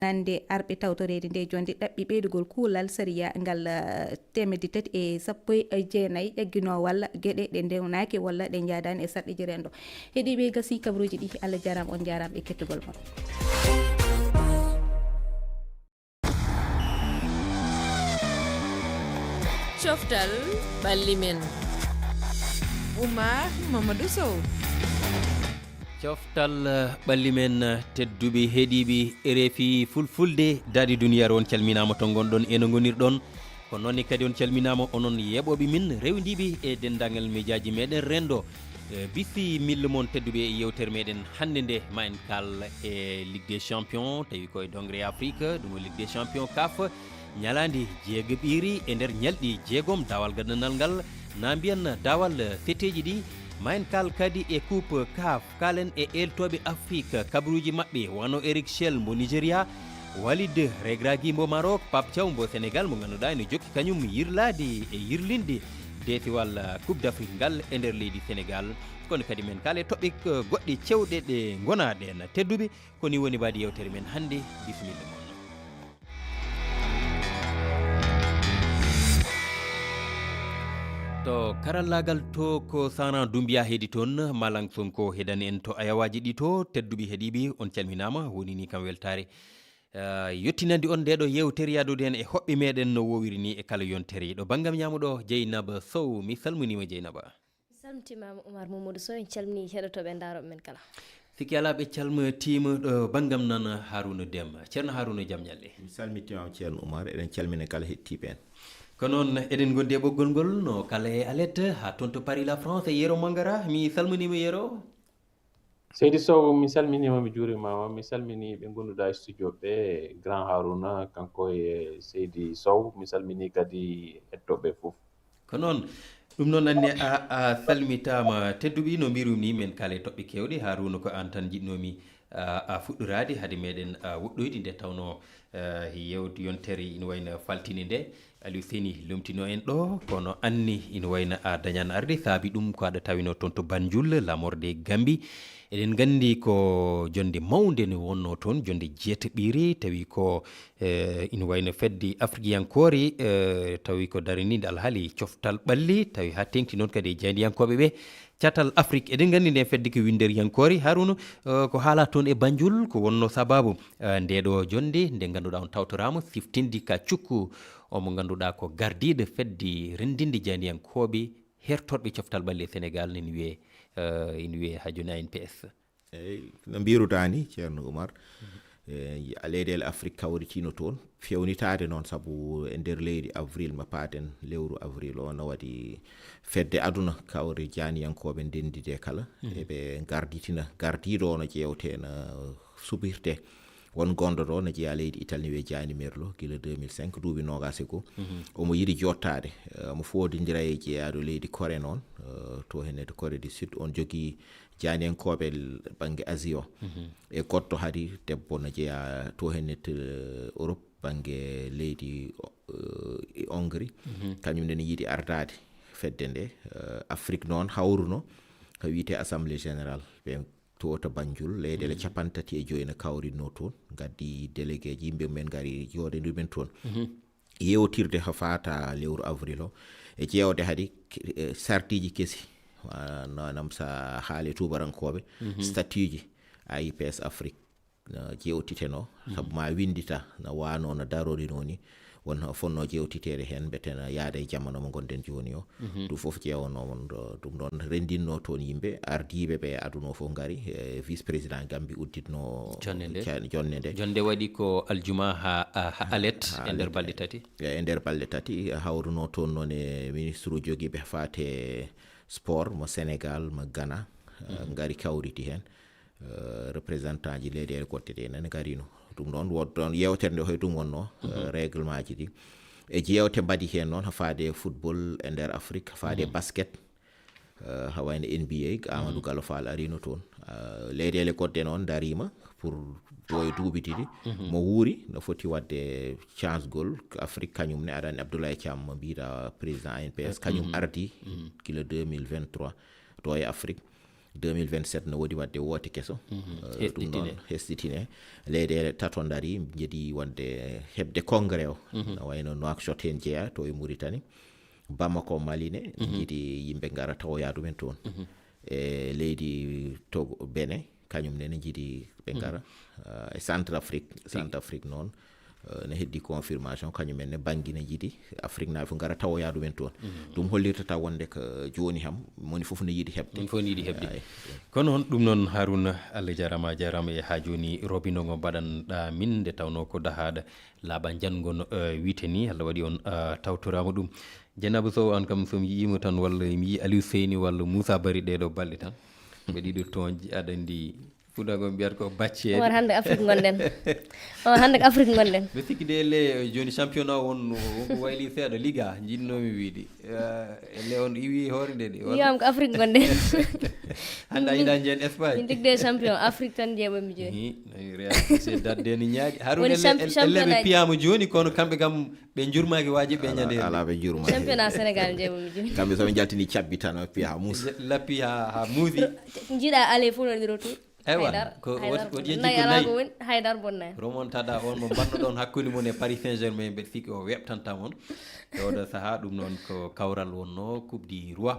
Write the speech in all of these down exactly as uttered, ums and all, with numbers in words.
nande arɓe tawtoreede nde jonde ɗaɓɓi ɓeydugol kuulal sariya ngal, eh, teemedde tati e sappo e jeenayi ƴagginoo walla geɗe ɗe ndewnaaki walla ɗe njaadaani e sarɗiiji renndo. Heɗiiɓe, gasi kabaruuji ɗi, Allah jaaraama, on njaaraama e kettugol mon. Coftal ɓalli men. Oumar Mamadou Sow. Coftal ɓalli men, tedduɓe heɗiiɓe RFI Fulfulde, daɗi duniyaaru, on calminaama to ngonɗon e no ngonirɗon. Ko noon ne kadi on calminaama onon yeɓooɓe min rewdiiɓe e denndaangal mejaaji meɗen renndo. Eh, bisimilla mon tedduɓe e yewtere meɗen hannde nde, ma en kaal e Ligue des Champions, tawi koye dongre Afrique, ɗum o Ligue des Champions CAF, ñalaande jeegaɓiiri e nder ñalɗi jeegom daawal gadanal ngal, na mbiyan daawal seteeji ɗi, ma en kaal kadi e Coupe CAF, kaalen e eeltooɓe Afrique, kabaruuji maɓɓe, wano Eric Chelle mo Nigeria, Walid Regragui mo Maroc, Pape Thiaw mo Sénégal, mo ngannduɗaa ene jokki kañum yirlaade e yirlinde deetiwal Coupe d'Afrique ngal e nder leydi Sénégal. Kono kadi men kaale toɓɓe, eh, goɗɗe cewɗe ɗe ngonaa ɗeen. Tedduɓe, ko ni woni mbaadi yewtere men hannde. Bisimilla mon. To karallaagal to ko Sara Dumbiya heedi toon, Malang Sonko heedani en to ayawaaji ɗi to. Tedduɓe heɗiiɓe, on calminaama, woni ni kam weltaare. Ah, yettinande on ndeɗo yewtere, yaadude heen e hoɓɓe meɗen no woowiri ni e kala yontere. Ɗo banngam ñaamo ɗo, Jeynaba Sow, mi salminiima Jeynaba. Mi salmitiima Oumar Mamadou Sow, en calminii heɗotooɓe e ndaarooɓe men kala. Sikki alaa, ɓe calmitiima. Ɗo banngam nana, Harouna Dème. Ceerno Harouna, jam ñalle. Mi salmitiima Ceerno Oumar, eɗen calmina kala heɗtiiɓe en. Ko noon, eɗen ngondi e ɓoggol ngol, no kala e alet, haa toon to Paris la France, e Yero Mangara. Mi salminiima Yero. Seydi Sow, mi salminiima, mi juuriima ma, mi salminii ɓe ngonduɗaa e studio ɓe, Grand Harouna, kanko e Seydi Sow, mi salminii kadi heɗtooɓe fof. Ko noon, ɗum noon anni a, a salmitaama. Tedduɓe, no mbirum ni, men kaale toɓɓe keewɗe. Harouna, ko aan tan njiɗnoomi a, a fuɗɗoraade hade meɗen a woɗɗoyde nde tawnoo, eh, yewt-, yontere ina wayno faltini nde. Aliou Seni lomtino en ɗo, kono anni ina wayno a dañan arde, saabi ɗum ko aɗa tawino toon to Banjul, lamorde Gambi. Eɗen nganndi ko jonnde mawnde ne wonno toon, jonnde jeetaɓiire, tawi ko, eh, ina wayno fedde afrikiyankoore, eh, tawi ko darininde alhaali coftal ɓalli, tawi haa teeŋti noon kadi e jaayndiyankooɓe ɓe. Catal Afrik, eɗen nganndi nden fedde ko winnderiyankoore. Harouna, eh, ko haalaa toon e Banjul, ko wonno sabaabu, eh, ndeɗo jonnde nde ngannduɗaa on tawtoraama, siftinde ka cukku o mo ngannduɗaa ko gardiiɗo fedde renndinde jaayndiyankooɓe hertorɓe coftal ɓalli e Sénégal, ina wiyee, eh, ina wiyee Hajuna A N P S. Eyi, no mbiruɗaa ni, Ceerno Oumar, e, a leyɗeele Afrik kawritino toon, fewnitaade noon, sabu e nder leydi avril, ma paaten lewru avril o, no waɗi fedde aduna kawri jaaniyankooɓe ndenndide kala, eɓe ngarditina, gardiiɗo o no ƴeewte, no suɓirte. Won gonɗo ɗo no jeyaa leydi Italie, ne wiyee Gianni Merlo, gila deux mille cinq, duuɓi noogaas e goo. Omo yiɗi jottaade, eh, omo foodindira e jeyaaɗo leydi Corée noon, eh, to henne to Corée du Sud. On jogii jaaniyankooɓe l-, bannge Asie o. E goɗɗo hari, debbo no jeyaa to henne to, eh, Europe, bannge leydi, eh, Hongrie. Kañum ne yiɗi ardaade fedde nde. Eh, Afrik noon hawruno ko wiyetee Assemblée Générale. Ɓe to, to Banjul, leyɗeele capanɗe tati e joy no kawrinoo toon, ngaddi délégué ji, yimɓe mumen ngari jooɗodir men toon. Yewtirde ko faata lewru avril o, e ƴeewde hadi, eh, sartiiji kesi, ah, no, nam sa haali tuubarankooɓe, statut ji A I P S Afrique, no ƴeewtitenoo, sabu ma winndita, no waanoo, no darorinoo ni, won fonnoo ƴeewtiteede heen, mbeten yaada e jamano mo ngonɗen jooni o. Ɗum fof ƴeewanoo mon ɗo, ɗum ɗoon renndinnoo toon yimɓe, ardiiɓe ɓe aduna o fof ngari, e vice président Gambie udditnoo jonne nde. Ca-, jonne nde. Jonde waɗi ko aljuma haa, haa alet e nder balɗe tati. E nder balɗe tati, hawrunoo toon noon e ministre uji jogiiɓe faate sport mo Sénégal, mo Ghana, eh, ngari kawriti heen. Eh, représentant ji leyɗeele goɗɗe ɗe nane ngarino. Ɗum ɗoon wood ɗoon yewtere nde hoy ɗum wonno, eh, règlement ji ɗi. E jeewte mbaɗi heen noon, haa faade football e nder Afrique, haa faade basket, eh, haa wayno N B A, Amadou Gallo Fall arino toon. Eh, leyɗeele goɗɗe noon ndariima pour ɗo e duuɓi ɗiɗi. Mo wuuri no foti waɗde chance gol Afrique, kañum ne aɗa anndi Abdoulaye Thiam mo mbiɗa président A N P S, kañum ardi gila deux mille vingt-trois ɗo e Afrique. deux mille vingt-sept no woodi waɗde woote keso. Eh, ɗum noon hesɗitine. Leyɗeele tato ndarii, njiɗi waɗde heɓde congrès o. No wayno Nouakchott heen jeyaa, to e Mauritanie. Bamako, Mali ne, njiɗi yimɓe ngara tawoya ɗumen toon. E leydi Togo, Benin, kañum ne, ne njiɗi ɓe ngara. Eh, e Centre Afrique, Centre Afrique noon, eh, ne heddi confirmation, kañum en ne banngi ne njiɗi Afrique naaɓe fof ngara tawoya ɗumen toon. Ɗum hollirta taw wonde ko jooni ham, moni fof ne yiɗi heɓde. Moni fof ne yiɗi heɓde. Eey. Kono on ɗum noon, Haruna, Allah jaaraama, a jaaraama. E haa jooni, robino ngo mbaɗanɗaa min, nde tawnoo ko dahaaɗo laaɓa njanngo no, eh, wiyte ni, Allah waɗi on, eh, tawtoraama ɗum. Dieynaba Sow, aan kam, so mi yiyiima tan, walla mi yii Aliou Seyni, walla Moussa Barry, ɗee ɗoo balɗe tan, mbeɗa yiɗi toon, aɗa anndi, Fuɗa ko mbiyata ko bacceede. Omar, hannde Afrique ngonɗen. Omar, hannde ko Afrique ngonɗen. Mbeɗa sikki de, le, jooni championnat o won, won ko wayli seeɗa, Liga, njiɗnoomi wiyde. Eh, le, on iwi hoore nde de, walla? Wiyam ko Afrique ngonɗen. Hannde a yiɗa njeen Espagne? Min tigi de champion Afrique tan njeeɓami jooni. Hi, nayi Real Sociedad de ni ñaagi. Haruna, woni elle, champ-, elle, elle championnat ɓe piyaama jooni, kono kamɓe kam ɓe njurmaaki waaji ɓe. Ala, ñande ala ɓe njurmaaki. Championnat Sénégal njeeɓami jooni. Kamɓe so ɓe njaltini cabbi tan, ɓe piya haa muusi. Lappi haa, haa muusi. Njiɗa aller fof no waɗi retour. Aywa, haydara, ko haydara wot-, wot bonnay. Yejjitde nayi alaa nayi. Ko woni, haydara bonnay. Remontada on mo mbanno-ɗon hakkunde mon e Paris Saint-Germain, mbeɗa sikki o weɓtanta mon. E oɗo sahaa, ɗum noon ko kawral wonno Coupe du Roi.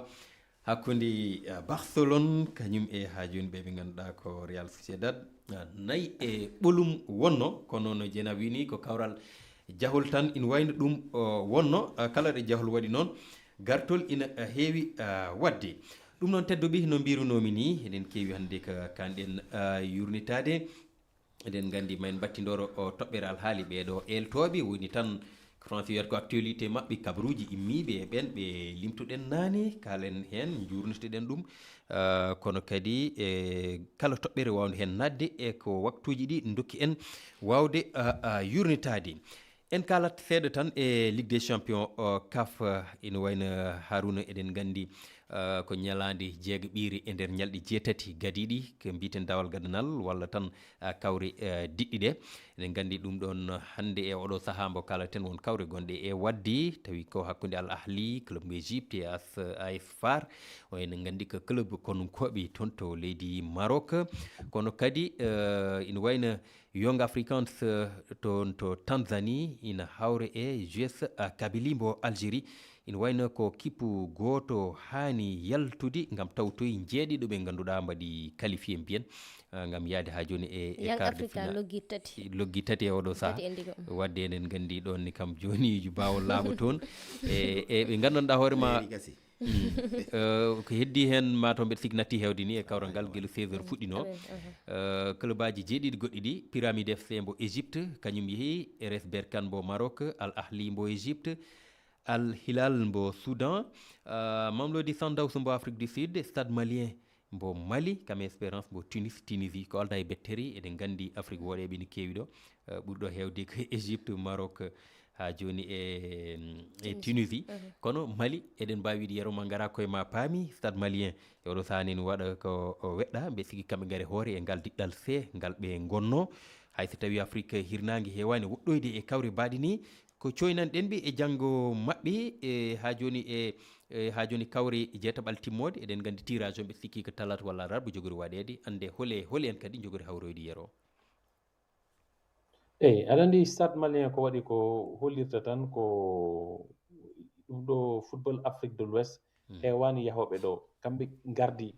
Hakkunde, eh, Barcelone, kañum e haa jooni ɓe ɓe ngannduɗaa ko Real Sociedad, eh, nayi e ɓolum wonno, kono no Dieynaba wini ko kawral jahol tan ina wayno ɗum, o, wonno, eh, kala ɗo jahol waɗi noon, gartol ina, eh, heewi, eh, waɗde. Ɗum noon, tedduɓe, no mbirunoomi ni, eɗen keewi hannde ko kaanɗen, eh, yurnitaade. Eɗen nganndi ma en mbattindoro o toɓɓere alhaali ɓee ɗo eeltooɓe, woni tan ko Français wiyata ko actualité maɓɓe, kabaruuji immiiɓe e ɓeen ɓe limtuɗen naane, kaalen heen, njuurnitoɗen ɗum. Ah, kono kadi e kala toɓɓere waawnde heen naatde e ko waktuuji ɗi ndokki en waawde, ah, ah, yurnitaade. En kaalat seeɗa tan e Ligue des Champions, o, caf, ina wayno Haruna, eɗen nganndi, ah, ko ñalaande jeegaɓiire e nder ñalɗi jeetati gadiiɗi, ko mbiyeten dawal gadanal, walla tan, ah, kawre, eh, diɗɗi ɗe. Eɗen nganndi ɗum ɗoon hannde e oɗo sahaa mbo kaalaten won kawre gonɗe e waɗde, tawi ko hakkunde Al Ahli, club mo Égypte, e As, A S Far. O, eɗen nganndi ko club konunkooɓe toon to leydi Maroc. Kono kadi, eh, ina wayno Young Africans, eh, toon to Tanzanie, ina hawre e G S, eh, Kabylie mbo Algérie. Ina wayno ko kippu gooto haani yaltude ngam tawtoyi njeeɗiɗo ɓe ngannduɗaa mbaɗi qualifié mbiyen, eh, ngam yahde haa jooni e, e Young quart de Africa finale. Loggi tati. Loggi tati e oɗo sahaa. Tati e ndiga, mm. Waɗde eɗen nganndi ɗoon ni kam jooni baawol laaɓa toon. E, e ɓe nganndanɗaa hoore ma. Mairie Gassi. Mm. Eh, ko heddi heen, ma to mbeɗa sikki natti heewde ni e kawral ngal, gila seize heures fuɗɗino. Treize, mhm. Eh, club aji jeeɗiɗi goɗɗi ɗi, Pyramide F C mbo Égypte, kañum yehi, R S Berkane mbo Maroc, Al Ahli mbo Égypte, Al Hilal mbo Soudan, eh, Mamelodi Sundowns mbo Afrique du Sud, Stade Malien mbo Mali, kam Espérance mbo Tunis, Tunisie. Ko alda e bettere, eɗen nganndi Afrique woɗeeɓe ina keewi ɗo. Eh, ɓurɗo heewde ko Égypte, Maroc, haa jooni e, e Tunisie. Tunisie. Mhm. Kono Mali, eɗen mbaawi wiide yero ma ngara koye ma paami, Stade Malien, e oɗo sahaa ne waɗa ko o weɗɗa, mbeɗa sikki kamɓe ngari hoore e ngal diɗɗal C, ngal ɓe ngonno. Hay so tawii Afrique hirnaange heewaani woɗɗoyde e kawre baaɗe ni, ko coynanɗen ɓe e janngo maɓɓe, e haa jooni e, e haa jooni kawre jeetaɓal timmoode, eɗen nganndi tirage o mbeɗa sikki ko talaata walla alarba jogori waɗeede, annde hole, hole en kadi njogori hawroyde yero. Eyi, aɗa anndi Stade Malien ko waɗi ko hollirta tan ko ɗum ɗo football Afrique de l'Ouest. Hmm. Heewaani yahooɓe ɗo. Kamɓe ngardi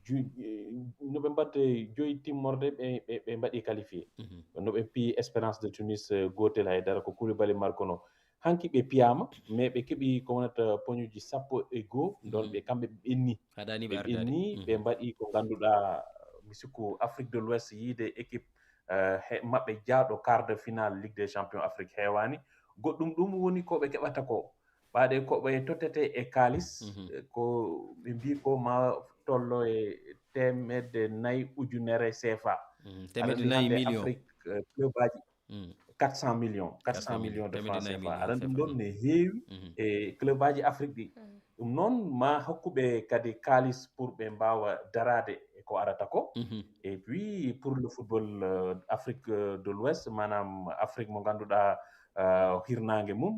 ju-, eh, no ɓe mbaɗde joyi timmorde, ɓe, ɓe, ɓe mbaɗi qualifié. Mhm. No ɓe piyi Espérance de Tunis, eh, gootel hay dara ko Koulibaly markono. Hanki ɓe piyaama, mais ɓe keɓi ko wonata poñuji sappo e goo, ɗon ɓe kamɓe ɓe ɓenni. Haɗaani ɓe Ɓe ardaade. Ɓenni, ɓe mbaɗi ko ngannduɗaa, mi sikku Afrique de l'Ouest yiide équipe, eh, he maɓɓe jaaɗo quart de finale Ligue des Champions Afrique heewaani. Goɗɗum ɗum woni ko ɓe keɓata ko. Ɓaade ko ɓe tottete e kaalis, eh, ko ɓe mbii ko ma tollo e teemedde nayi ujunere C F A. Mhm, teemedde nayi million. Aɗa anndi hannde Afrique, eh, club aji Mm. Quatre cent millions, quatre cent millions de francs C F A. Aɗa anndi ɗum ɗon ne heewi e club aji Afrique ɗi. Mm. Ɗum noon ma hokku ɓe kadi kaalis pour ɓe mbaawa daraade e ko arata ko. Mhm. Et puis pour le football, euh, Afrique, euh, de l'Ouest, maanaam Afrique mo ngannduɗaa, euh, hirnaange mum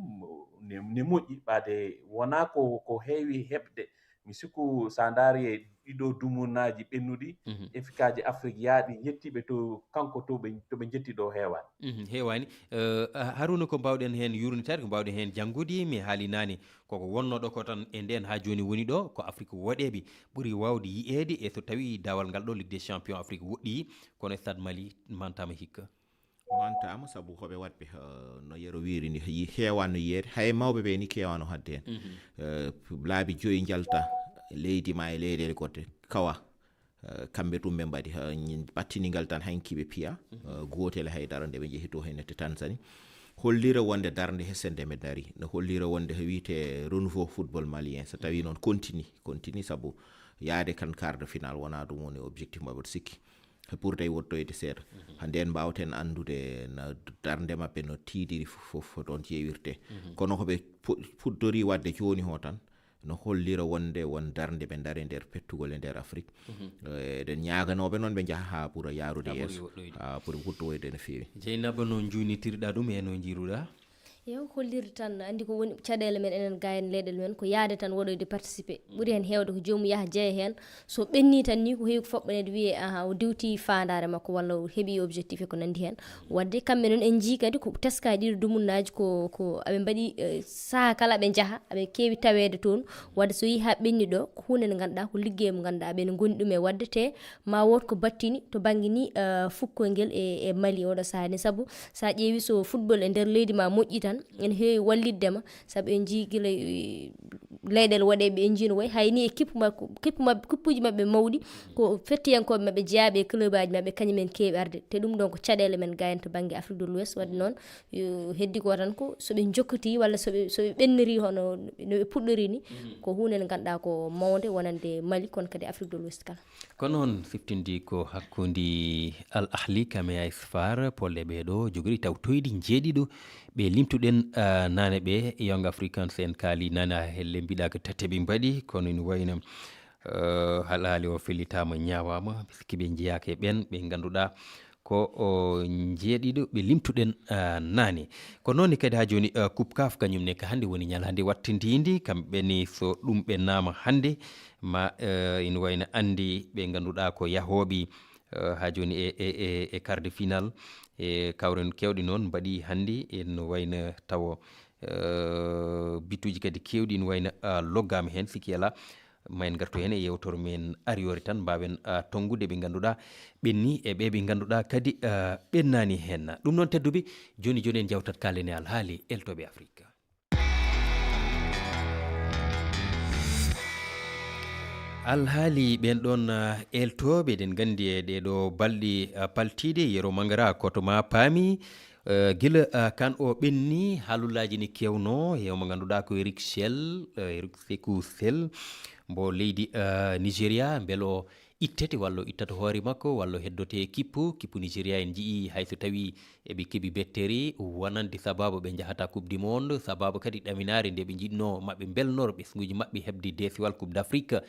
ne, ne moƴƴi, ɓaade wonaa ko, ko heewi heɓde. Mi sikku so a ndaari e ɗiɗo dumunnaaji ɓennuɗi, Mhm. Efikaaji Afrik yaaɗi, yettiiɓe to kanko to ɓe, to ɓe njetti ɗo heewaani. Mhm, heewaani. Eh, Haruna, ko mbaawɗen heen yuurnitaade, ko mbaawɗen heen janngude, mi haali naane, koko wonnoo ɗo ko tan e ndeen haa jooni woni ɗo, ko Afrik woɗeeɓe ɓuri waawde yiyeede, e so tawii daawal ngal ɗo Ligue des Champions Afrik woɗɗii, kono Stade Mali mantaama hikka. Mantaama, sabu ko ɓe waɗɓe, eh, no Yero wiiri ni, yi-, heewaano yiyeede, hay mawɓe ɓe ni keewaano haɗde heen. Mhm. Eh, laabi joyi njalta leydi ma e leyɗeele goɗɗe, kawa. Eh, kamɓe ɗum ɓe mbaɗi, eh, ñin-, ɓattini ngal tan hanki ɓe piya, Mhm. eh, gootel haydara nde ɓe njehi to heen to Tanzanie. Hollira wonde darnde hesende ɓe dari, no hollira wonde ko wiyetee renouveau football malien, so tawii noon continue, continue, sabu yaade kan quart de finale wonaa ɗum woni objectif maɓɓe, mboɗo sikki. Pour tawi wottoyde seeɗa. Mhm. Hannde en mbaawten anndude no darnde maɓɓe no tiiɗiri fof, fof ko ɗoon ƴeewirtee. Mhm. Kono ko ɓe pu-, puɗɗori waɗde jooni o tan, no hollira wonde won darnde ɓe ndari e nder pettugol e nder Afrik. Mhm. Eh, eɗen ñaaganooɓe noon ɓe njaha haa ɓura yaarude Haa ɓura yeeso, woɗɗoyde. Haa ɓura wuttoyde no feewi. Jeynaba, no njuunitirɗaa ɗum e no njiiruɗaa? Yo hollirde tan, anndi ko woni caɗeele men enen, gaayen leyɗeele men, ko yahde tan waɗoyde participer. Ɓuri heen heewde ko joomum yaha jeya heen. So ɓennii tan ni, ko heewi ko foɓɓaneede wiyee, aha, o diwtii faandaare makko walla o heɓii objectif e ko nanndi heen. Waɗde kamɓe noon en njii kadi ko teskaaji ɗiɗo dumunnaaji ko, ko aɓe mbaɗi, eh, sahaa kala aɓe njaha, aɓe keewi taweede toon. Waɗde so yehii haa ɓenni ɗo, ko huunde nde ngannduɗaa ko liggey mo ngannduɗaa ɓe ne ngoni ɗum e waɗde, te ma wood ko battini to bannge ni, eh, fukkoy ngel e, e Mali oɗo sahaa ni. Sabu so a ƴeewi so football e nder leydi ma moƴƴi tan, ene heewi wallitde ma. Sabu en njii gila, eh, leyɗeele woɗeeɓe, en njii no wayi hay ni e kippu makko, kippu maɓɓe, kippuuji maɓɓe mawɗi, ko fettiyankooɓe maɓɓe jeyaaɓe e clubaaji maɓɓe, kañum en keewi arde. Te ɗum ɗoon ko caɗeele men gaayen to bannge Afrique de l'Ouest. Waɗde noon, yo heddi ko tan ko so ɓe njokkitii walla so ɓe, so ɓe ɓenniri hono no ɓe puɗɗori ni, Mhm. ko huunde nde ngannduɗaa ko mawnde wonande Mali, kono kadi Afrique de l'Ouest kala. Ko noon siftindi ko hakkunde Al Ahli kam e A S Far, polle ɓee ɗo jogori tawtoyɗi njeeɗiɗo. Ɓe limtuɗen, ah, naane ɓe, Young Africans en kaali naane, haa helle mbiɗa ko tati ɓe mbaɗi, kono ina wayno, eh, Al Ahli o fellitaama, ñaawaama, sikki ɓe njeyaaka e ɓeen ɓe ngannduɗaa ko o njeeɗiɗo ɓe limtuɗen, ah, naane. Ko noon ne kadi haa jooni, ah, Coupe caf kañum ne ko hannde woni ñalaande wattindiindi, kamɓe ne so ɗum ɓennaama hannde ma, eh, ina wayno anndi ɓe ngannduɗaa ko yahooɓe, eh, haa jooni e, e, e, e quart de finale, e kawren keewɗi noon mbaɗi hannde ina wayno tawo, eh, bituuji kadi keewɗi ina wayno, ah, loggaama heen, sikki alaa. Ma en ngartu heen e yeewtere men ariyoore tan, mbaawen, ah, tonngude ɓe ngannduɗaa ɓenni e ɓe ɓe ngannduɗaa kadi, ah, ɓennaani heen. Ɗum noon tedduɓe, jooni jooni en njawtat kaalen e alhaali eltooɓe Afrik. Alhaali ɓeen ɗoon, ah, eltooɓe, eɗen nganndi e ɗee ɗoo balɗe, ah, paltiiɗe, Yero Mangara koto ma paami, eh, gila, ah, kan o ɓenni, haalullaaji ne keewnoo, e mo ngannduɗaa ko Eric Shell, eh, Eric Sekou Shell, mbo leydi, eh, Nigeria, mbele o ittete walla o ittata hoore makko, walla o heddoto e kippu, kippu Nigeria en njiyii hay so tawii eɓe keɓi bettere wonande sababu ɓe njahata Coupe du Monde, sababu kadi ɗaminaare nde ɓe njiɗnoo maɓɓe mbelnor ɓesnguuji maɓɓe heɓde deesiwal Coupe d'Afrique.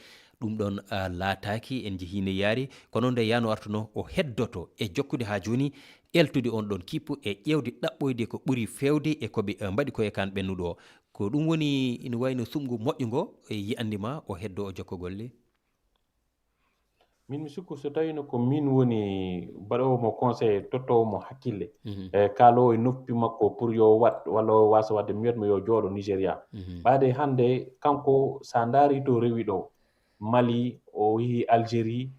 Ɗum ɗoon, ah, laataaki, en njehii ne yaari, kono nde yaano artuno o heddoto e jokkude haa jooni, eltude on ɗon kippu e ƴeewde ɗaɓɓoyde ko ɓuri feewde e ko ɓe, eh, mbaɗi ko e kan ɓennuɗo o. Ko ɗum woni ina wayno suɓngu moƴƴo ngo e yiyannde ma o heddo o jokka golle? Min mi sikku so tawino ko min woni baɗoowo mo conseil, tottoowo mo hakkille, Mhm. e kaaloowo e noppi makko pour yo waɗ walla o waasa waɗde, mi wiyat mo yo jooɗo Nigeria. Mhm. Ɓaade hannde kanko so a ndaari to rewi ɗo, Mali, o yehi Algérie,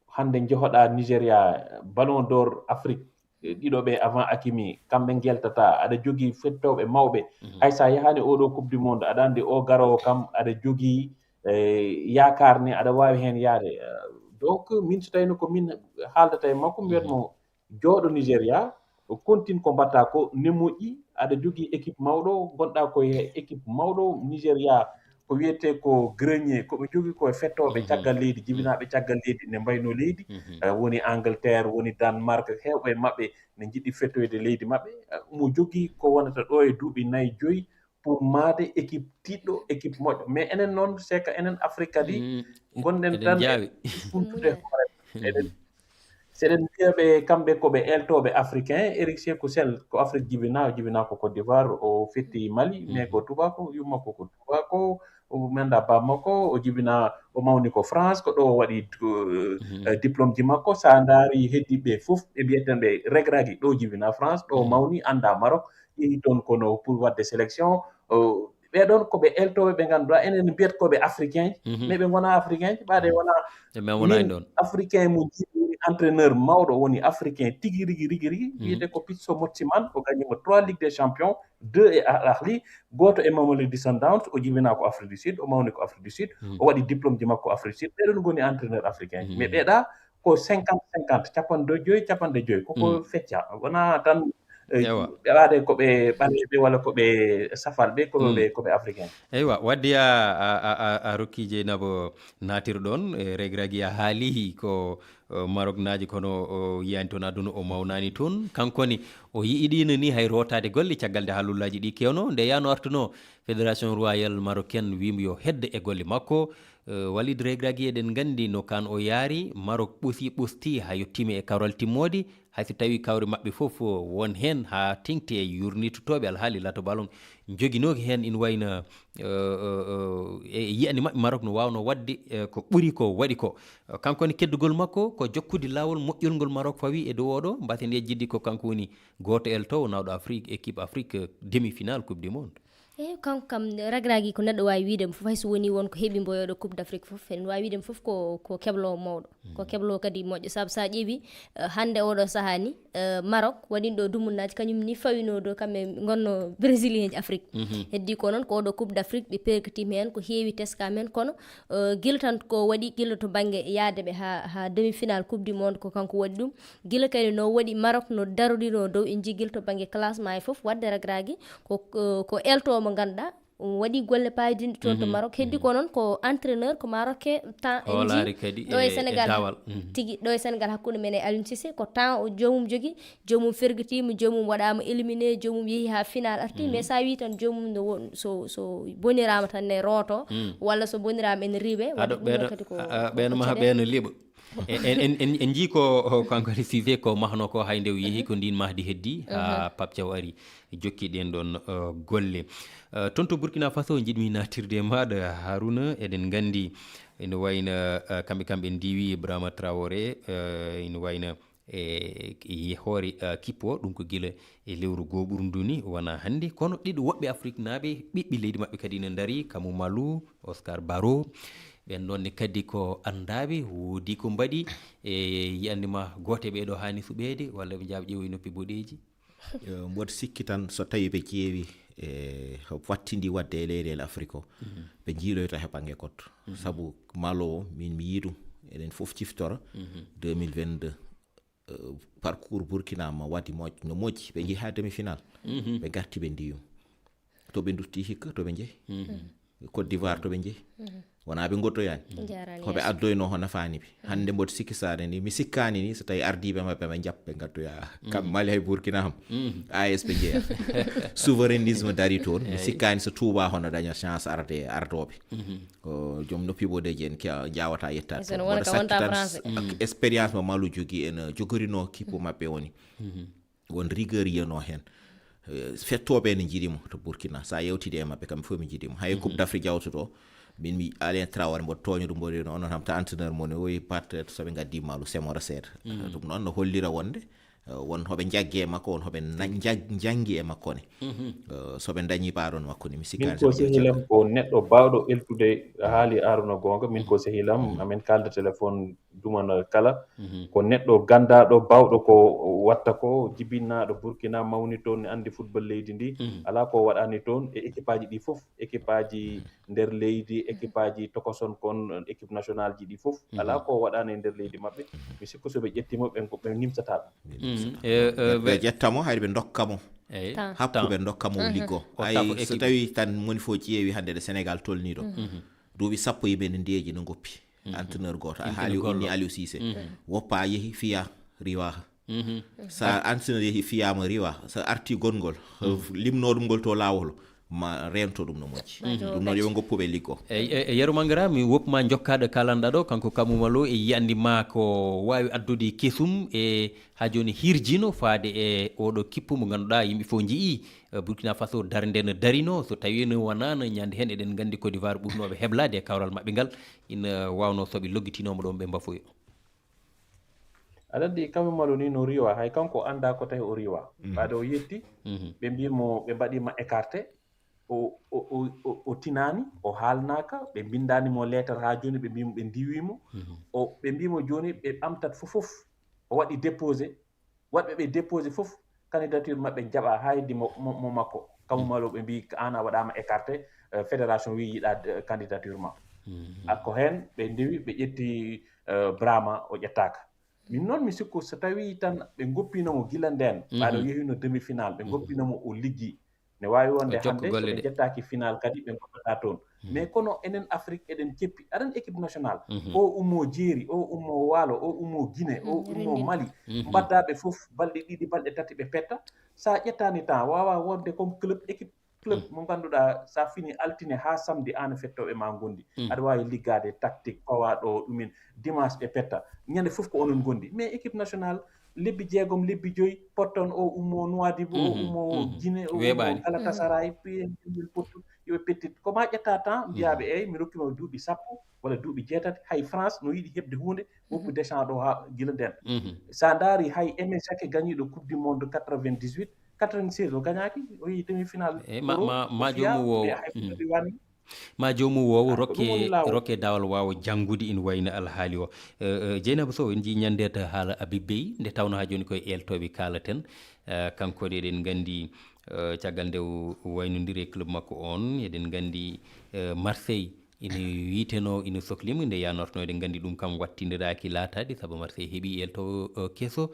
hannde njohoɗaa Nigeria, Ballon d'Or Afrique, e ɗiɗo ɓe avant Hakimi, kamɓe ngeltata, aɗa jogii fettooɓe mawɓe. Mhm. Hay so a yahaani oɗo Coupe du Monde, aɗa anndi o garoowo kam, aɗa jogii, eh, yaakaar ni aɗa waawi heen yahde. Eh, donc, min so tawino ko min haaldata e makko, mi wiyat Mhm. mo jooɗo Nigeria, o continue ko mbaɗta ko, ne moƴƴi, aɗa jogii équipe mawɗo, ngonɗaa ko e équipe mawɗo Nigeria, ko wiyetee ko grenier, ko ɓe njogii ko e fettooɓe Mhm. caggal leydi, Mhm. jibinaaɓe caggal leydi, ne mbaynoo leydi, Mhm. eh, woni Angleterre, woni Danemark, heewɓe e maɓɓe ne njiɗi fettoyde leydi maɓɓe. Eh, mo jogii ko wonata ɗo e duuɓi nayi, joyi, pour maade équipe tiiɗɗo, équipe moƴƴo. Mais enen noon, c'est que enen Afrique kadi, Mm. ngonɗen Eɗen tan e njaawi. funtude hoore. Eɗen, so eɗen mbiya ɓe, kamɓe ko ɓe eltooɓe africain, Eric Sekou Sell ko Afrique jibinaa, o jibinaa ko Côte d'Ivoire, o fetti Mali, Mhm. mais ko tubako, yumma ko ko tubako, O menda ba makko, o jibina, o mawni ko France, ko ɗo o waɗi, eh, diplôme ji makko. Sa ndaari heddiɓe fof, ɓe mbiyeten ɓe regragi, ɗo jibina France, ɗo mawni, anda Maroc, yehi toon kono pour waɗde sélection. O, ɓeɗon ko ɓe eltoɓe ɓe ngannduɗaa enen mbiyat ko ɓe africain, mais ɓe ngona africain, ɓaade wona. E men wona en ɗon. Africain mo jiɗi woni entraîneur mawɗo, woni africain tigi rigi, rigi, rigi, wiyete ko Pitso Motsiman, o gagnimo trois Ligue des Champions, deux e Al Ahli, gooto e Mamelodi Sundowns, o jibina ko Afrique du Sud, o mawni ko Afrique du Sud, o waɗi diplôme ji makko Afrique du Sud. Ɓeɗon ngoni entraîneur africain, mais ɓeɗa ko cinquante cinquante, capanɗe joyi, capanɗe joyi, koko fecca. Wona tan, eh, ɓe waɗe ko ɓe ɓaleeɓe walla ko ɓe safalɓe, ko ɓe, ko ɓe africain. Eywa, wadde a, a, a, a, a rokki Jeynaba naatirɗon, eh, regragi a haali ko, eh, Maroc naaji kono o yiyani toon aduna, o mawnani toon. Kanko ne, o yiɗino ni hay rootaade golle caggal nde haalullaaji ɗi kewno, nde yano artuno Fédération Royale Marocaine wiimo yo hedde e golle makko. Eh, Walid Regragui, eɗen nganndi no kan o yaari, Maroc ɓusi ɓusti haa yettiima e kawral timmoode, hay so tawii kawre maɓɓe fof won heen haa teŋti e yurnitotooɓe alhaali lato ballon njoginooki heen ina wayno, eh, eh, eh, e yiyannde maɓɓe Maroc no waawnoo waɗde, eh, ko ɓuri ko waɗi ko. Eh, kanko ne keddugol makko ko jokkude laawol moƴƴol ngol Maroc fawi e dow oɗo, mbasen yejjidde ko kanko woni gooto elto wonawɗo Afrique, équipe Afrique, eh, demi-finale Coupe du Monde. Eyi, kanko kam, Regragui ko neɗɗo waawi wiide mo fof, hay so woni won ko heɓi mbo e oɗo Coupe d'Afrique fof, eɗen waawi wiide mo fof ko, ko keblo mawɗo, ko keblo kadi moƴƴo. Sabu sa ƴeewi, eh, hannde oɗo sahaa ni, eh, Maroc waɗino ɗo dumunnaaji, kañum ni fawino ɗo, kamɓe ngonno Brésilien ji Afrique. Heddi ko noon ko oɗo Coupe d'Afrique ɓe perkitiima heen, ko heewi teskaama heen, kono, eh, gila tan ko waɗi gila to bannge yaade ɓe haa, haa demi-finale Coupe du Monde, ko kanko waɗi ɗum. Gila kadi no waɗi Maroc no darodiro dow, en njii gila to bannge classement e fof, waɗde Regragui ko, ko, ko elto mo ngannduɗaa, um waɗi golle paydinɗe toon to Maroc. Heddi ko noon ko entraîneur, ko Maroc e temps en njii kadi ɗo e, e Sénégal. Tigi, ɗo e Sénégal hakkunde men e Aliou Cissé, ko temps o joomum jogi, joomum fergitiima, joomum waɗaama éliminé, joomum yehi haa final arti, mais sa wi tan joomum no won, so, so boniraama tan ne rooto, walla so boniraama ene riiwe, waɗde ɗum kadi ko, a, a, ɓeen ko maha caɗeele. Ɓeen liɓa. E, en, en, en, en njii ko, o, kanko Aliou Cissé ko mahno ko hay nde o yehi ko ndin mahdi heddi, haa Pape Thiaw ari jokki ɗen ɗon, o, golle. Eh, toon to Burkina Faso njiɗmi naatirde e maaɗa Haruna, eɗen nganndi ene wayno, eh, kamɓe, kamɓe ndiwi Ibrahima Traoré, eh, ene wayno e, e hoore, eh, kippo, ɗum ko gila e lewru gooɓuru ndu ni, wona hannde, kono ɗiɗo woɓɓe Afriknaaɓe, ɓiɓɓe leydi maɓɓe kadi ene ndarii, Kamou Malou, Oscar Barrow, ɓen ɗon ne kadi ko anndaaɓe, woodi ko mbaɗi, e yiyannde ma gooto e ɓee ɗoo haani suɓeede, walla ɓe njaɓa ƴeewa e noppi boɗeeji? Eh, mboɗo sikki tan so tawi ɓe ƴeewi, eh, wattindi waɗde e leyɗeele Afrik o, ɓe njiiloyto he bannge goɗɗo. Sabu Malou o, min mi yii ɗum, eɗen fof ciftora, deux mille vingt-deux, eh, parcours Burkina mo waɗi moƴ-, no moƴƴi, ɓe njehi haa demi-finale, ɓe ngarti ɓe ndiwi. To ɓe ndutti hikka, to ɓe njehi. Côte d'Ivoire to ɓe njehi. Wona ɓe ngottoyaani. Ko ɓe addoyno ho nafaani ɓe. Hannde mboɗo sikki saare ni, mi sikkaani ni so tawi ardiiɓe maɓɓe ɓe njappa ɓe ngattoya. Kam Mali hay Burkina ham. A S ɓe njeya. Souverainisme dari toon. Mi sikkaani so Touba hono daña chance arde, ardooɓe. Ko joom noppi boɗeeji en ke-, jawata yettaade toon. Mboɗo sakki tan expérience mo Malou jogii en, eh, jogorino kippo maɓɓe woni. Won rigueur yiyano heen. Eh, fettooɓe ene njiɗi mo to Burkina. So a yewtidi e maɓɓe, kamɓe fof ɓe njiɗi mo. Hay Coupe d'Afrique jawtoto, min mi Alain Traoré, mboɗo tooña ɗum, mboɗo wiya, "Onon ham ta entraîneur mon, o wi par terre, so ɓe ngaddi Malou, semora seeɗa." Ɗum noon no hollira wonde, eh, won hoɓe njaggi e makko, won hoɓe na-, njag-, njanngi e makko ne. Eh, so ɓe ndañi paaɗon makko ne, mi sikkaani ko so ɓe ƴetti sehilam, ko neɗɗo baawɗo eltude, a haali Aruna goonga, min ko sehilam, amen kaalda téléphone, dumana kala. Ko neɗɗo ganndaaɗo, baawɗo ko watta ko, jibinnaaɗo Burkina, mawni toon, ne anndi football leydi ndi. Alaa ko waɗaani toon e équipe aji ɗi fof, équipe aji nder leydi, équipe aji tokoson kon, équipe nationale ji ɗi fof. Alaa ko waɗaani e nder leydi maɓɓe. Mi sikku so ɓe ƴetti mo, ɓe, ɓe nimsata ɗum. Ɓe ƴetta mo, hari ɓe ndokka mo. Eyi. Happu ɓe ndokka mo liggo. Ay, so tawi tan moni fof ƴeewi hannde ɗo Sénégal tolni ɗo. Duuɓi sappo yimɓe ne ndeeƴi no ngoppi. Entraîneur gooto, a haali gollo. Inni Aliou Cissé. Woppa yehi fiya riwa. Sa entraîneur yehi fiyama riwa, sa arti gongol, limno ɗum ngol to laawol, ma reento ɗum no moƴƴi. Ɗum noon yo ɓe ngoppu ɓe liggo. E, e, e Yero Mangara, mi woppu ma jokkaaɗo kalanɗaa ɗo, kanko Kamou Malo, e yiyannde ma ko waawi addude kesum e haa jooni hirjino faade e oɗo kippu mo ngannduɗaa yimɓe fof njiyii, eh, Burkina Faso darnde no darino, so tawii no wanaano ñande heen eɗen nganndi Côte d'Ivoire ɓurnooɓe heblaade e kawral maɓɓe ngal, ina waawnoo so ɓe loggitinooma ɗoon ɓe mbafoyo. Aɗa anndi Kamou Malo ni no riiwa, hay kanko anndaa ko tawi o riiwa. Ɓaade o yetti, ɓe mbii mo ɓe mbaɗii ma écarté, o, o, o, o, o tinaani, o haalnaaka, ɓe mbinndaani mo leetar haa jooni, ɓe mbii mo ɓe ndiwii mo. O, ɓe mbii mo jooni ɓe ɓamtat fof fof, o waɗi déposé, waɗɓe ɓe déposé fof, candidature maɓɓe jaɓaa haa heddi mo, mo, mo makko. Kamou Malo ɓe mbii aan a waɗaama écarté, eh, fédération wii yiɗaa, eh, candidature ma. A ko heen ɓe ndewi, ɓe ƴetti, eh, Brahma, o ƴettaaka. Min noon mi sikku so tawii tan ɓe ngoppiino mo gila ndeen, ɓaade o yehino demi final, ɓe ngoppiino mo o liggi. Ne waawi wonde hannde so ɓe njettaaki final kadi ɓe ngoppata toon. Mais kono enen Afrique eɗen ceppi. Aɗa anndi équipe national, o ummo Jeeri, o ummo Waalo, o ummo Guinée, o ummo Mali, mbaddaaɓe fof balɗe ɗiɗi, balɗe tati ɓe petta. So a ƴettaani temps, waawaa wonde comme club, équipe club mo ngannduɗaa so a fini altine haa samedi aan fettooɓe ma ngondi. Aɗa waawi liggaade tactique, pawa ɗo ɗumen, dimanche ɓe petta. Ñande fof ko onon ngondi. Mais équipe national, lebbi jeegom, lebbi joyi, potton o ummo Nouadhibou, o ummo Guinée, o ummo Galatasaray, P S G, pottu, yo ɓe pettit. Ko ma ƴetta temps, mbiyaa ɓe, "Eey, mi rokki ma duuɓi sappo walla duuɓi jeetati." Hay France no yiɗi heɓde huunde, woppu Deschamps ɗo haa gila ndeen. So a ndaari hay Aimé Jacquet gañiiɗo Coupe du Monde quatre-vingt-dix-huit, quatre-vingt-seize o gañaaki, o yehi demi-finale. Eey, ma, ma, ma joomum woowo. Ma joomum woowo rokke, rokke daawal waawa janngude ina wayno alhaali o. Eh, eh, Dieynaba Sow, en njii ñande ta haala Habib Beye, nde tawno haa jooni koye eeltooɓe kaalaten. Eh, kanko de eɗen nganndi, eh, caggal nde o waynondiri e club makko on, eɗen nganndi, eh, Marseille ina wiyeteno, ina soklimo nde yanorto, eɗen nganndi ɗum kam wattindiraaki laataade, sabu Marseille heɓi eeltoowo, eh, keso.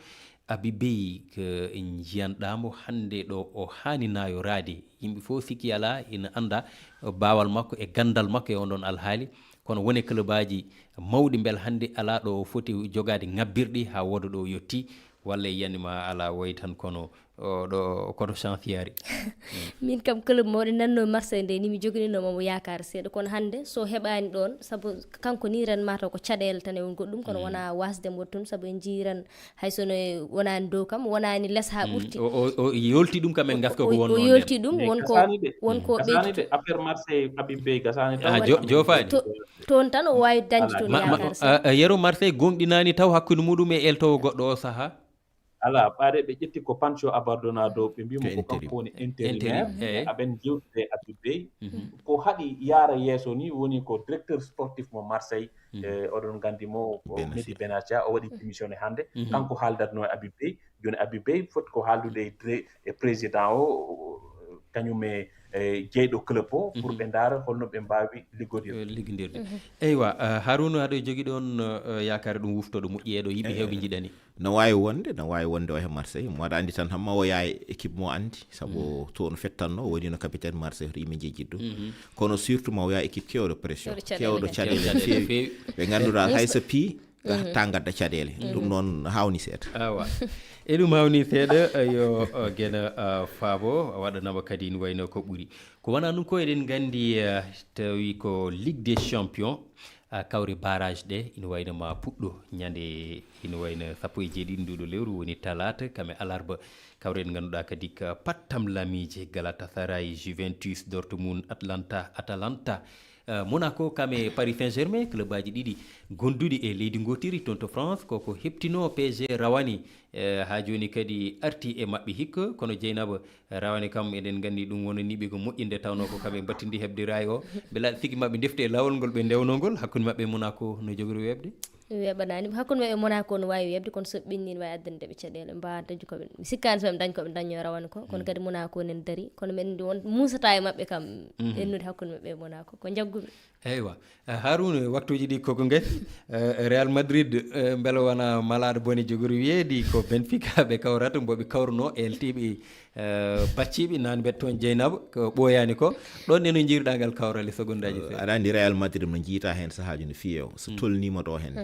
Habib Beye, ko en njiyanɗaa mo hannde ɗo o haani naayoraade. Yimɓe fof sikki alaa ina annda baawal makko e ganndal makko e on ɗon alhaali. Kono won e clubaaji mawɗi mbel hannde alaa ɗo o foti jogaade ŋabbirɗi haa wooda ɗo o yotti, walla e yiyannde ma alaa, wayi tan kono o ɗo koto chance yaari. Min kam club mawɗo nanno Marseille nde ni mi jogininooma mo yaakaar seeɗa, kono hannde so heɓaani ɗoon, sabu kanko ni ren mataw ko caɗeele tan e won goɗɗum, kono wonaa wasde mo tun, sabu en njii ren hay sono e wonaani dow kam, wonaani les haa ɓurti. O, o, o yolti ɗum kam en gaska ko wonno o yolti ɗum, won ko, won ko ɓeydi. Affaire Marseille, Habib Bey gasaani tan. Ah, jo-, jofaani. Toon tan o waawi dañde toon yaakaar seeɗa. Yero Marseille gonɗinaani taw hakkunde muɗum e eltowo goɗɗo o sahaa. Alaa, ɓaade ɓe ƴetti ko Pancho Abardonado, ɓe mbii mo ko kanko woni intérimaire. Aɓen jewtide e Habib Bey. Ko haɗi yaara yeeso ni woni ko directeur sportif mo Marseille. Eh, oɗon nganndi mo, ko Mehdi Benatia, o waɗi démissionné hannde. Kanko haaldatno e Habib Bey. Jooni Habib Bey foti ko haaldude e dire-, e président o, o, kañum e, e jeyɗo club o, pour ɓe ndaara holno ɓe mbaawi liggodirde. Eh, liggodirde. Eywa, eh, Harouna, aɗa jogii ɗoon, eh, yaakaare ɗum wuftoɗo moƴƴi e ɗo yimɓe heewɓe njiɗani? No waawi wonde, no waawi wonde o he Marseille. Mo aɗa anndi tan, hamma o yaha e équipe mo anndi, sabu toon fettanno, o woni no capitaine Marseille, hoto yimɓe njejjit ɗum. Kono surtout ma o yaha équipe keewɗo pression, keewɗo caɗeele no feewi. Ɓe ngannduɗaa hay so pii, ta gadda caɗeele. Ɗum noon haawni seeɗa. Awa. E ɗum haawni seeɗa, eh, yo, eh, gena, eh, faabo, waɗanama kadi ina wayno ko ɓuri. Ko wonaa ɗum ko eɗen nganndi, eh, tawi ko Ligue des Champions, ah, kawre barrage ɗe ina wayno ma puɗɗo ñande ina wayno sappo e jeeɗiɗi nduɗo lewru woni talaata, kam e alarba. Kawre ɗe ngannduɗaa kadi ko pattam lamiije Galatasaray, Juventus, Dortmund, Atlanta, Atalanta, eh, Monaco, kam e Paris Saint-Germain, club aji ɗiɗi gonduɗi e leydi ngootiri toon to France, koko heptino P S G rawani, eh, haa jooni kadi arti e maɓɓe hikka, kono Jeynaba, rawani kam eɗen nganndi ɗum wonani ɓe ko moƴƴi nde tawnoo ko kamɓe mbattindi heɓde raay o. Mbela aɗa sikki maɓe ndefti e laawol ngol ɓe ndewnoo ngol hakkunde maɓɓe e Monaco no jogori weeɓde? Weeɓanaani. Hakkunde maɓɓe e Monaco no waawi weeɓde, kono so ɓe ɓenni ne waawi addande ɓe caɗeele, mbaawa dañde ko ɓe, mi sikkaani so ɓe daña ko ɓe dañnoo rawane ko, kono kadi Monaco nen darii, kono mbeɗa anndi won muusata e maɓɓe kam ɓennude hakkunde maɓɓe e Monaco, ko njaggu-mi. Eywa. Eh, Harouna, waktuuji ɗi koko ngati. Eh, Real Madrid, eh, mbela wonaa malaaɗo bone jogori wiyeede ko Benfica ɓe kawrata, mbo ɓe kawruno e eltiiɓe, eh, bacciiɓe, naan mbiyat toon Jeynaba, ko ɓooyaani ko. Ɗoon ne no njiiruɗaa ngal kawral e segondaaji seeɗa? Aɗa anndi Real Madrid mo njiytaa heen sahaaji no feewi, so tolniima ɗo heen.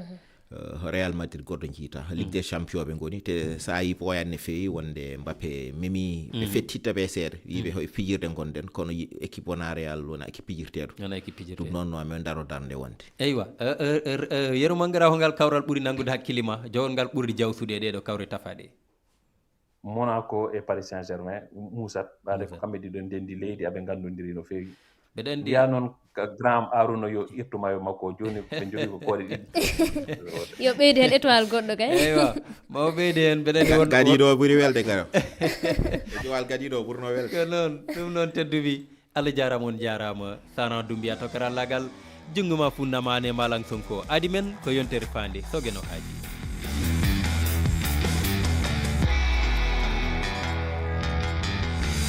Real Madrid goɗɗo jiita, Ligue des Champions ɓe ngoni, te so a yi ɓooyaani no feewi, wonde Mbappé memi, ɓe fettitta ɓe seeɗa, wiiɓe hoye fijirde ngonɗen, kono yi- équipe wona Real, wona équipe pijirteeɗo. Wona équipe pijirteeɗo. Ɗum noon no amen daro darnde wonde. Eywa, eh, eh, eh, eh, yeru manngaraaho ngal kawral ɓuri nanngude hakkille ma, jogol ngal ɓurdi jawsude e ɗeeɗo kawre tafaaɗe. Monaco e Paris Saint-Germain, muusat, ɓaade ko kamɓe ɗiɗo ndenndi leydi, aɓe nganndondiri no feewi. Mbeɗa anndi Mbiya noon ka Grand Aruna yo ƴettu mayo makko, jooni ɓe njogii ko koore ɗiɗi. Yo ɓeydu heen étoile goɗɗo kay. Eywa, ma o ɓeyde heen, mbeɗa anndi won Gadiiɗo o ɓuri welde kara. Joal gadiiɗo o ɓurno welde. Ko noon, ɗum noon tedduɓe. Allah jaaraama, on jaaraama. Sana Dumbiya to karallaagal. Junngo ma funnamaane Malang Sonko. Adi men ko yontere faande Soge no haaji.